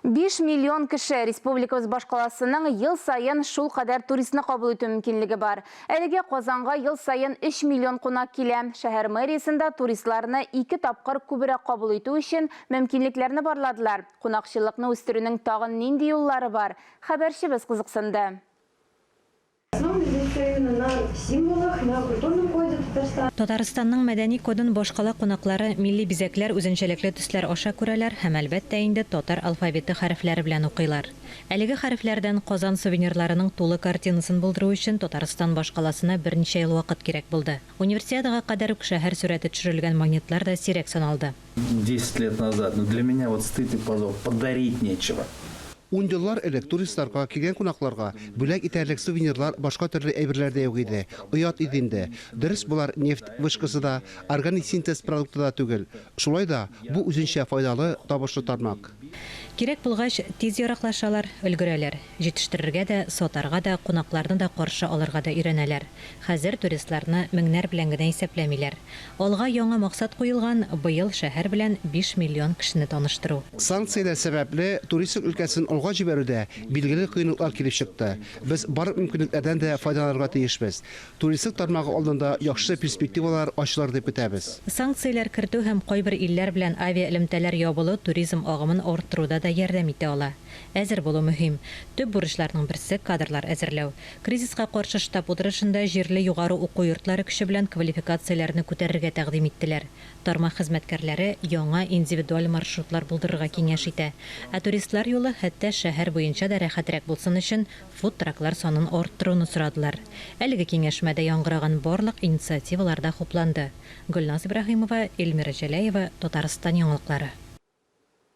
5 миллион кеше республикабыз башкаласының ел саен шул кадәр туристны кабул итү мөмкинлеге бар. Әлегә Казанга ел саен 3 миллион кунак килә. Шәһәр мэриясендә туристларны ике тапкыр күбрәк кабул итү өчен мөмкинлекләрне барладылар. Кунакчыллыкны үстерүнең тагын нинди юллары бар? Хәбәрчебез кызыксынды. Татарстанның мәдәни кодын башкала кунаклары милли бизәкләр, үзенчәлекле төсләр аша күрәләр һәм, әлбәттә инде, татар алфавиты хәрефләре белән укыйлар. Әлеге хәрефләрдән Казан сувенирларының тулы картинасын булдыру өчен Татарстан башкаласына берничә ел вакыт кирәк булды. Универсиадага кадәр үк шәһәр сурәте төшерелгән монетлар да сирәк саналды. Десять лет назад, ну для меня вот стыд и позор, подарить нечего. Ун еллар элек туристларга, килгән кунакларга бүләк итәрлек сувенирлар, башка төрле әйберләр дә юк иде. Оят иде инде. Дөрес, болар нефть вышкасы да, органик синтез продукты да түгел. Шулай да, бу үзенчә файдалы, табышлы тармак. Кирәк булгач, тиз яраклашалар, өлгерәләр. Җитештерергә дә, сатарга да, кунакларны да каршы алырга да өйрәнәләр. Хәзер туристларны меңнәр белән генә исәпләмиләр. Алга яңа максат куелган, быел шәһәр белән 5 миллион кешене таныштыру. Санкцияләр сәбәпле, туристик өлкәсен алга җибәрүдә билгеле кыенлыклар килеп чыкты. Без барлык мөмкинлекләрдән дә файдаланырга тиешбез. Туристлык тармагы алдында яхшы перспективалар ачылыр дип көтәбез. Санкцияләр кертү һәм кайбер илләр белән авиаэлемтәләр ябылу туризм агымын арттыруда да ярдәм итә ала. Әзер булу мөһим. Төп бурычларның берсе, кадрлар әзерләү. Кризиска каршы штаб утырышында җирле югары уку йортлары көче белән квалификацияләрне күтәрергә тәкъдим иттеләр. Тармак хезмәткәрләре яңа индивидуаль маршрутлар булдырырга киңәш итә. Ә туристлар юлы хәтта шәһәр буенча да рәхәтрәк булсын өчен фуд-траклар санын арттыруны сорадылар. Әлеге киңәшмәдә яңгыраган барлык инициативалар да хупланды. Гөлназ Ибраһимова, Эльмира Җәләева, Татарстан яңалыклары.